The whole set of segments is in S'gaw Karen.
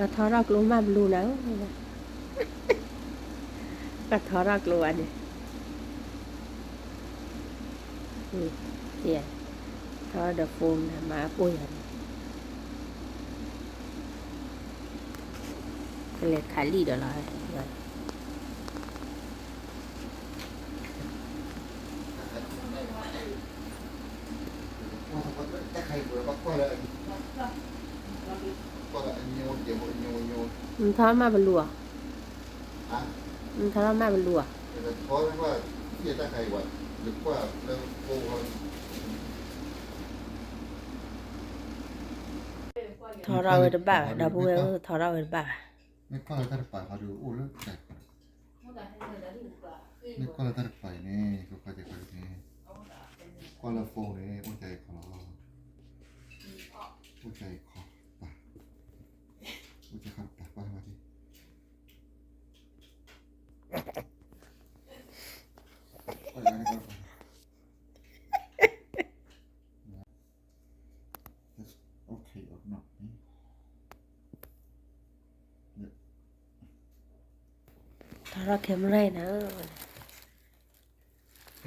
ထီထီၣ်ကျိမ့ၢ်ဘျူးနၤဧၢ, ကထီထီၣ်ကျိဘၣ်န့ၣ်, ထီဒီး phone နၤမၤအကိၢ်ယၤန့ၣ်, ကလဲၤခးလံာ်ဒီးလီၤ. နထီထီၣ်မ့ၢ်ဘျူးဧါ, နထီထီၣ်မ့ၢ်ဘျူးဧါ. ထီထီၣ်ဝဲတဘၣ်ဘၣ်, ဒီပုၢ်ဝဲၢ်ဧၢ, ထီထီၣ်ဝဲတဘၣ်ဘၣ်. မ့ၢ်ကွၢ်လၢတၢ်တပၤဃီဒီးအိၣ်လၢတၢ်, မ့ၢ်ကွၢ်လၢတၢ်တပၤအံၤန့ၣ် ကွၢ်ကွၢ်က့ၤခီဒ်န့ၣ်, ကွၢ်လၢ phone န့ၣ် အိၣ်ကါအံၤခီလီၤ, အိၣ်ကါအံၤခီ, အိၣ်ကါခီတပၤ ကွၢ်လၢ That's okay or not, eh? Yep. ထီထီၣ် camera နၤဧၢ,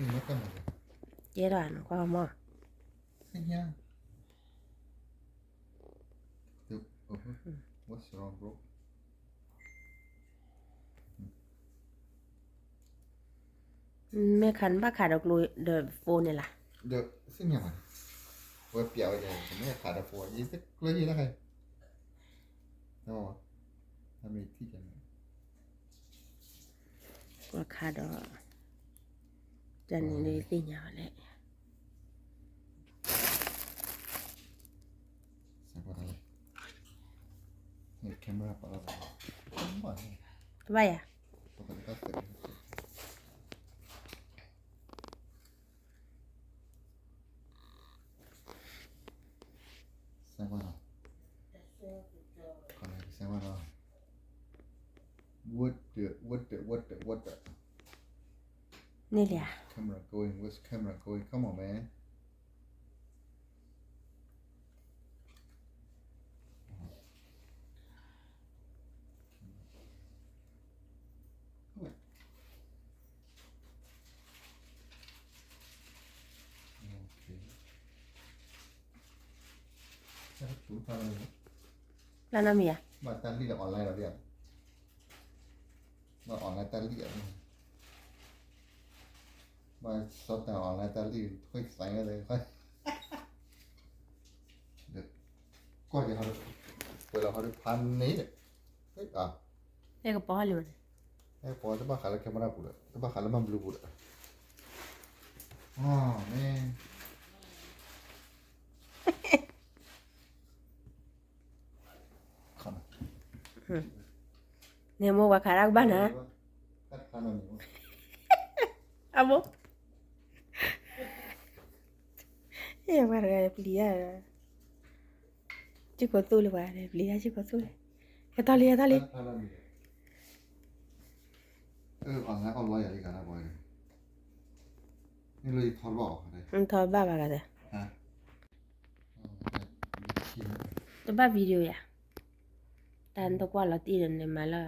ယဲဒၣ်နကွၢ်မီၢ်, သ့ၣ်ညါ, what's wrong, bro? မ့ၢ်ခးနဘၣ်ခးဒီးကျိဒီး phone န့ၣ်လီၤ. ဒီးသ့ၣ်ညါဘၣ်န့ၣ်, ဝဲပျးဝဲဒၣ် မ့ၢ်ခးဒီး phone ယကျိယဲလၢခါ, မ့ၢ်ထံၣ်န့ၣ်, ဝဲခးဒီး, တၢ်န့ၣ်ဒ်သ့ၣ်ညါဘၣ်လဲၣ်. တဘၣ်ယၤ. ဝဲ, ဝဲ, ဝဲ, ဝဲ, န့ၣ်လီၤ. Camera going, where's camera going? Come on, man. Okay. လၢနီတမံၤဧါ. ဘၣ်တၢ်လံၣ်လၢ online လီၤဒ်ဧါ. ဘၣ် online တၢ်လံၣ်ဧါ. ဘၣ်စီတၢ် online တၢ်လံၣ် ထွံၣ်သးဝဲ, ကွၢ်က့ၤဟီ, ပှဲၤလီၤဟီဒုးဖးန့ၣ်, အဲကပီၤလံ, အဲကပီၤတဘၣ်ဃးလၢ camera ပူၤဒီး တဘၣ်ဃးလၢမၤဘျူးပူၤဒီး, အမ့ၢ် န့ၣ်မိၢ်ပှၤခးတၢ်ကဘၣ်နၤ, အမိၢ်, ပှၤတဂၤပျံၤယၤ, ကၠံၣ်ကိးသူၣ်လၢပှၤပျံၤယၤ ကၠံၣ်ကိးသူၣ်လၢ, ဟဲထီၣ်လံ ဟဲထီၣ်လံ. ထီၣ်ဘၣ်ဘၣ်ဂၤဒီး, တဘၣ် video ယၤ, တၢ်နတကွၢ်လီၤတံၢ်ဒီးန့ၣ်မၤလၢ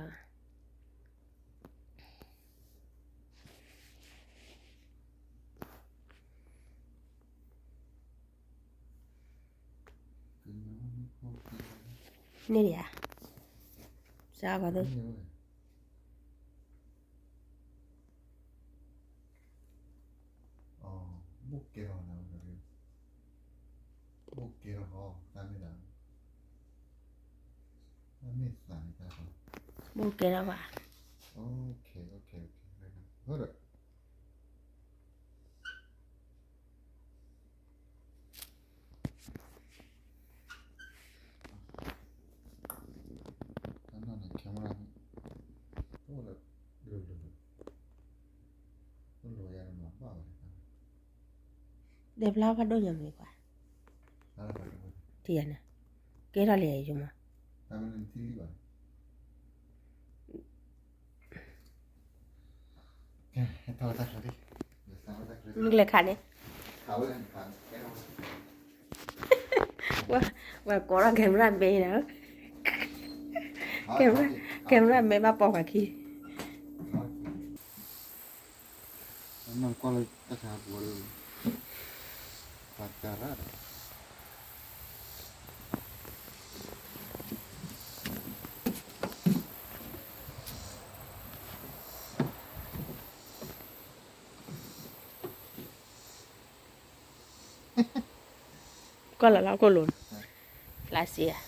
န့ၣ်ယၤ, စးကီးသိ, ဘိၣ်ကဲထီၣ်ဘၣ်, တၢ်နီၢ်န့ၣ် camera န့ၣ်, အိၣ်လၢ, ဒဲဖျါဖးဒိၣ်ညါမ့ၢ်ကွၢ်, ထံၣ်ယၤန့ၣ်, ကဲထီၣ်လံယမိၢ်, မ့ၢ်ကလဲၤခးန့ၣ်, ဝဲကိးထီၣ် camera ဘဲနၤဧၢ, ကဲမရၣ် ကဲမရၣ်မဲဘၣ်ပိာ်ပှၤခံ နကွၢ်လၢတၢ်ဆါပူၤလၢ ပှၤကရၣ်ဒီး ကွၢ်လီၤလၢအခိၣ်လိၤနီၤ, လၢစ့ဧါ,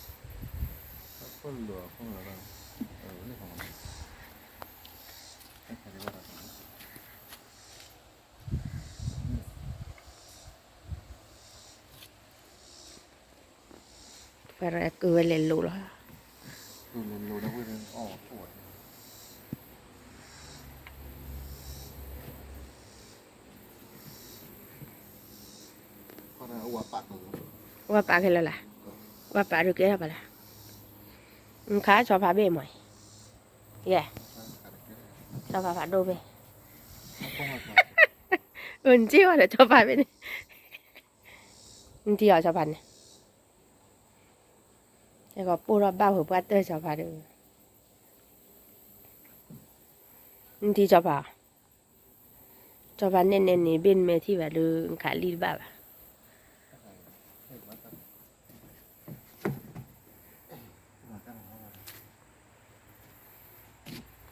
ပှၤကဝဲလဲၤလိၤလီၤ. ဝဲပာ်ခဲလၢာ်လၢ်, ဝဲပာ်ဒုးကဲထီၣ်ပှၤလၢ်, ခါဆီဖါဘ့ၣ်မ့ၢ်, ယဲ, ဆီဖါဖးဒိၣ်ဘ့ၣ်, နထံၣ်ဝဲဒီးဆီဖါဘ့ၣ်န့ၣ်, နထံၣ်အီၤဆီဖါန့ၣ်, အဲၣ်ကီးပိၢ်ထီၣ်ဘၣ်ဝဲပှၢ်တၢၢ်ဆီဖါဒီး, နထံၣ်ဆီဖါ ကၠီဖးနဲၣ်နဲၣ်န့ၣ် ဘ့ၣ်နမဲာ်ထံၣ်ဘၣ်ဒီး နခးလံတဘၣ်ဘၣ်.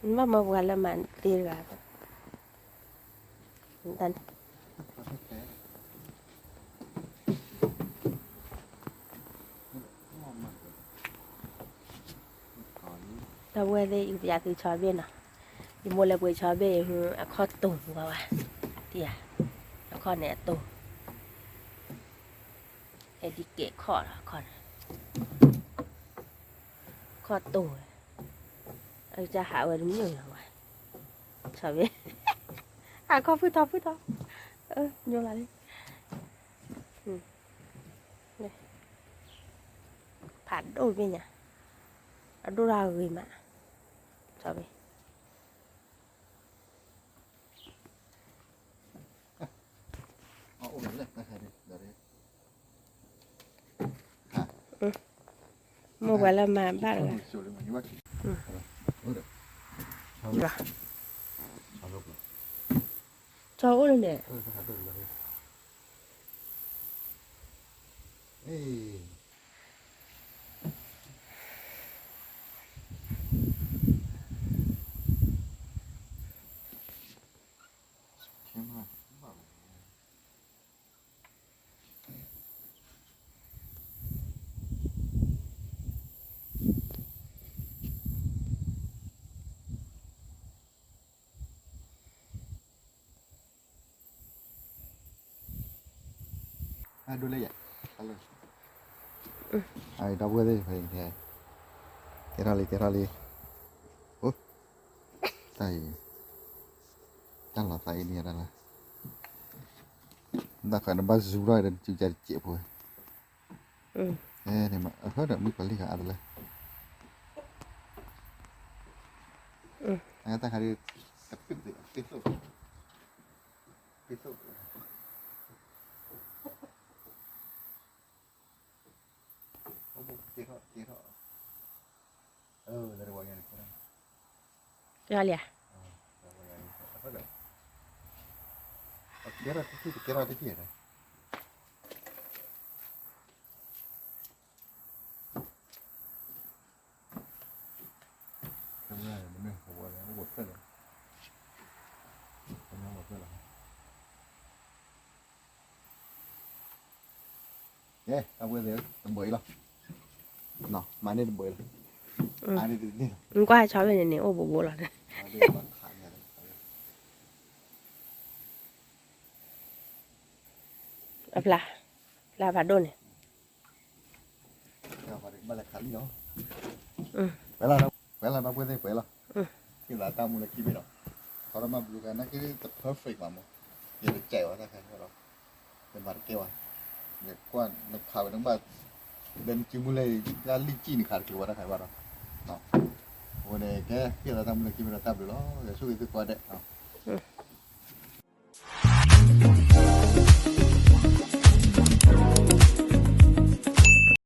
နဘၣ်မၢပှၤလၢမၤသ့တဂၤ, တၢ်န့ၣ် ဒီပုၢ်ဝဲၢ်သ့ၣ် ယကပျးသုဆီဘ့ၣ်နီၤ, ယမိၢ်လဲၤပှ့ၤဆီဘ့ၣ်အံၤ အခီၣ်တိၤဝဲဝဲ, တယၤ, အခီၣ်န့ၣ်အတိၤ, ဟဲဒ်ကဲခီၣ်လီၤအခီၣ်န့ၣ်, အခီၣ်တိၤဝဲ, အကစၢ်ဟးဝဲတမုာ်လီၤဝဲ, ဆီဘ့ၣ်, အခီၣ်ဖုၣ်ထီဖုၣ်ထီ, ညိလီၤလံ. ဖးဒိၣ်ဘ့ၣ်ညါ, အဒိၣ်တၢ်ဂ့ၤမး, ဆီဘ့ၣ်. မိၢ်ပှၤလၢမၤဘၣ်တဂၤ, ဆီအိၣ်လၢန့ၣ်. ဒိၣ်လၢယၤ, ဒီပုၢ်ဝဲၢ်သ့ၣ်, ကဲထီၣ်လံ ကဲထီၣ်လံ, အိၣ်, တၢ်အံၤ, တၢ်လီၤသးအံၤန့ၣ်ဒၣ်လၢ, တၢ်ဃးနဘၣ်စူၤထီၣ်ဒီး နစုကတစဲးဖိ, အဟၢဒီးမုၣ်ကီၤလံၢ်ဃာ်အါတလၢ, တၢ်ခါဒ်, တပ့ၢ်ပ့ၢ်သိၣ်, ပ့ၢ်သိၣ်, ကဲထီၣ်, ကဲထီၣ်, ကဲထီၣ်လံဧါ, ကဲထီၣ်တထံၣ်, ကဲထီၣ်တထံၣ်န့ၣ် ကဲ, အဝဲသ့ၣ်တဘိအံၤလီၤ, မၤန့ၢ်တဘိအံၤလီၤ, နကွၢ်ဆီဘ့ၣ်န့ၣ်န့ၣ် အိၣ်ဘိဘိလီၤ, အဖျါ, ဖျါဖးဒိၣ်န့ၣ် ပှဲၤလီၤဒီပုၢ်ဝဲၢ်သ့ၣ် ပှဲၤလီၤ, ထံၣ်သးတၢ်မူလၢခံဘ့ၣ်ဒီး, ခီထီၣ်မးဘျုးကနၣ်က့ တ perfect ဘၣ်မး, ယတကဲဝဲတၢ်ခါဒီး, ယမၤတကဲဝဲ, ယကွၢ်နခးဝဲနဘၣ်, ဒီးနစုမုၢ်လၢ် လၢလံၣ်ကံၣ်နခးတချုးဝဲတၢ်ခါဘၣ်ဒီး, အဃိန့ၣ် ကဲ ထံၣ်သးတၢ်မူလၢခံဘ့ၣ်ဒီး တၢ်ဘျုးလီၤ, ယဆိၣ်ဂ့ၤသုကိးဂၤဒဲး